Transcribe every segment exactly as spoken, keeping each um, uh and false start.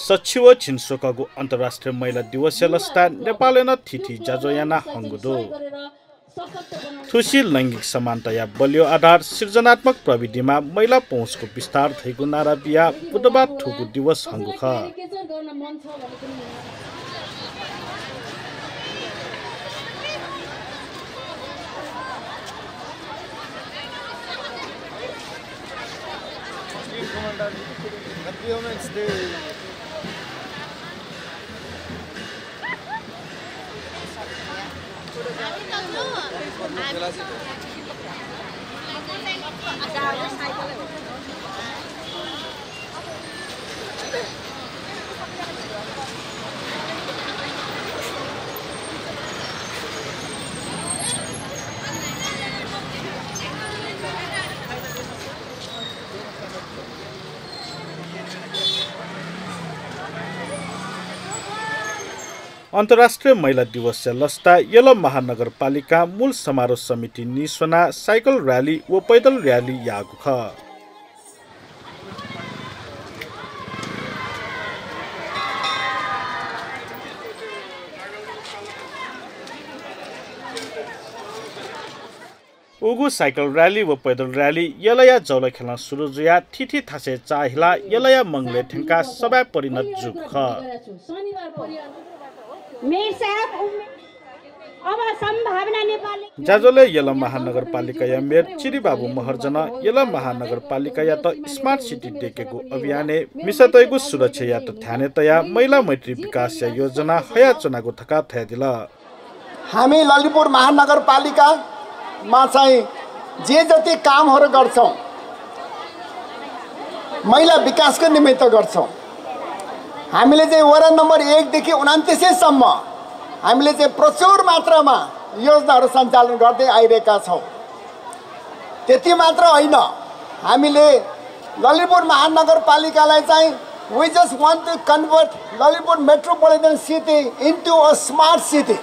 चच्छि व झिंस्वकःगु अन्तर्राष्ट्रिय महिला दिवसया लसताय् नेपालय् नं थीथी ज्याझ्वः याना हंगु दु। थुसी लैंगिक समानताया बलियो आधार, सृजनात्मक प्रविधिमा महिला पहुँचको विस्तार धइगु नारा बियाः बुधबार थुगु दिवस हंगु खः। अन्तर्राष्ट्रिय महिला दिवसया लसताय् यल महानगरपालिकां मूल समारोह समिति निस्वनाः साइकल र्‍याली व पैदल र्‍याली याःगु खः। उगु साइकल र्‍याली व पैदल र्‍याली यलया जौलाखेलं सुरु जुयाः थीथी थासय् चाःहिलाः यलया मंगलय् थ्यंकाः सभाय् परिणत जूगु खः। मेयर साहब, उम-, अब सम्भावना नेपालले ज्याझ्वलय् यल महानगरपालिकाया मेयर चिरिबाबु महर्जनं यल महानगरपालिकायात स्मार्ट सिटी दय्केगु अभियानय् मिसातय्गु सुरक्षायात ध्यानय् तयाः महिला मैत्री विकासया योजना हयाच्वनागु धकाः धयादिल। हामी ललितपुर महानगरपालिकामा चाहिँ जे जति कामहरू गर्छौँ, महिला विकासको निमित्त गर्छौँ। हामीले चाहिँ वडा नम्बर एक देखि उनन्तिससम्म हामीले चाहिँ प्रचुर मात्रामा योजनाहरू सञ्चालन गर्दै आइरहेका छौँ। त्यति मात्र होइन, हामीले ललितपुर महानगरपालिकालाई चाहिँ we just want to convert Lalitpur metropolitan city into a smart city,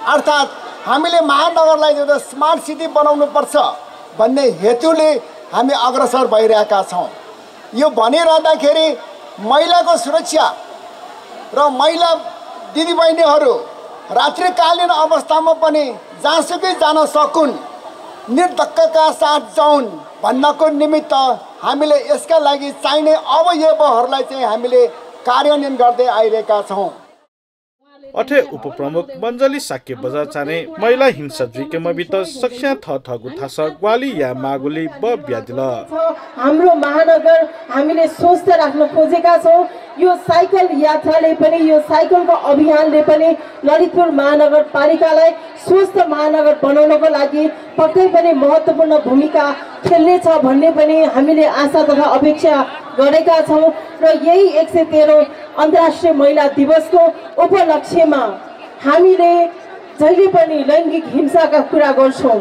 अर्थात् हामीले महानगरलाई एउटा स्मार्ट सिटी बनाउनुपर्छ भन्ने हेतुले हामी अग्रसर भइरहेका छौँ। यो भनिरहँदाखेरि महिलाको सुरक्षा र महिला दिदीबहिनीहरू रात्रिकालीन अवस्थामा पनि जहाँसुकै जान सकुन्, निर्धक्कका साथ जाउन् भन्नको निमित्त हामीले यसका लागि चाहिने अवयवहरूलाई चाहिँ हामीले कार्यान्वयन गर्दै आइरहेका छौँ। अथे उपप्रमुख मञ्जली शाक्य बज्राचार्यं महिला हिंसा जुइके मबित सकस्यां थःथःगु थासः ग्वाहालि यायेमाःगुलिइ बः बियादिल। हाम्रो महानगर हामीले स्वस्थ राख्न खोजेका छौँ। यो साइकल यात्राले पनि, यो साइकलको अभियानले पनि ललितपुर महानगरपालिकालाई स्वस्थ महानगर बनाउनको लागि पक्कै पनि महत्त्वपूर्ण भूमिका खेल्नेछ भन्ने पनि हामीले आशा तथा अपेक्षा गरेका छौँ। र यही एक सय तेह्रौँ अन्तर्राष्ट्रिय महिला दिवसको उपलक्ष्यमा हामीले जहिले पनि लैङ्गिक हिंसाका कुरा गर्छौँ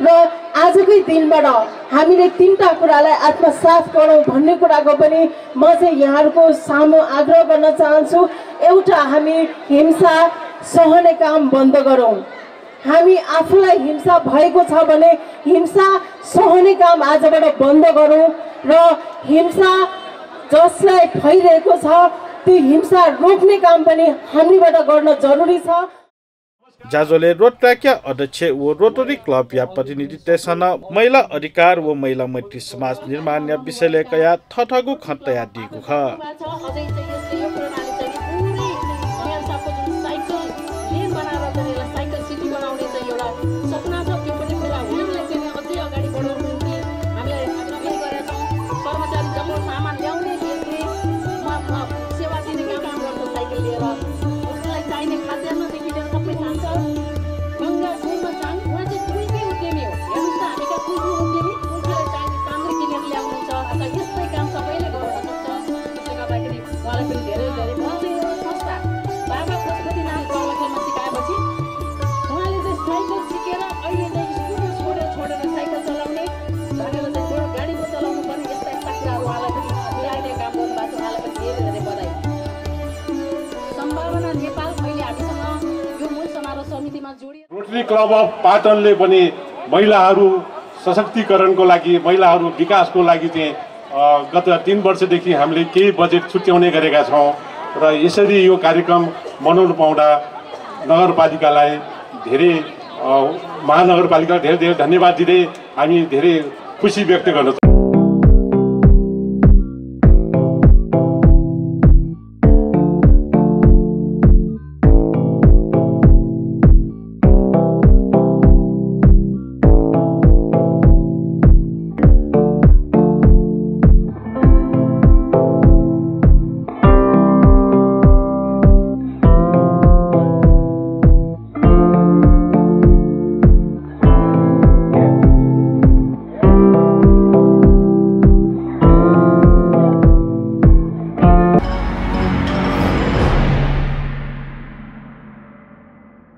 र आजकै दिनबाट हामीले तिनटा कुरालाई आत्मसात गरौँ भन्ने कुराको पनि म चाहिँ यहाँहरूको सामु आग्रह गर्न चाहन्छु। एउटा, हामी हिंसा सहने काम बन्द गरौँ। हामी आफूलाई हिंसा भएको छ भने हिंसा सहने काम आजबाट बन्द गरौँ र हिंसा जसलाई भइरहेको छ, त्यो हिंसा रोक्ने काम पनि हामीबाट गर्न जरुरी छ। ज्याझ्वलय् रोटर्याकया अध्यक्ष व रोटरी क्लबया प्रतिनिधितय्सं नं महिला अधिकार व महिला मैत्री समाज निर्माणया विषयलय् कयाः थःथःगु खँ तयादीगु खः। रोटरी क्लब अफ पाटनले पनि महिलाहरू सशक्तिकरणको लागि, महिलाहरू विकासको लागि चाहिँ, अ, गत तीन वर्षदेखि हामीले केही बजेट छुट्याउने गरेका छौँ। र यसरी यो कार्यक्रम मनाउनु पाउँदा नगरपालिकालाई धेरै, अ, महानगरपालिकालाई धेरै धेरै धन्यवाद दिँदै हामी धेरै खुसी व्यक्त गर्दछौँ।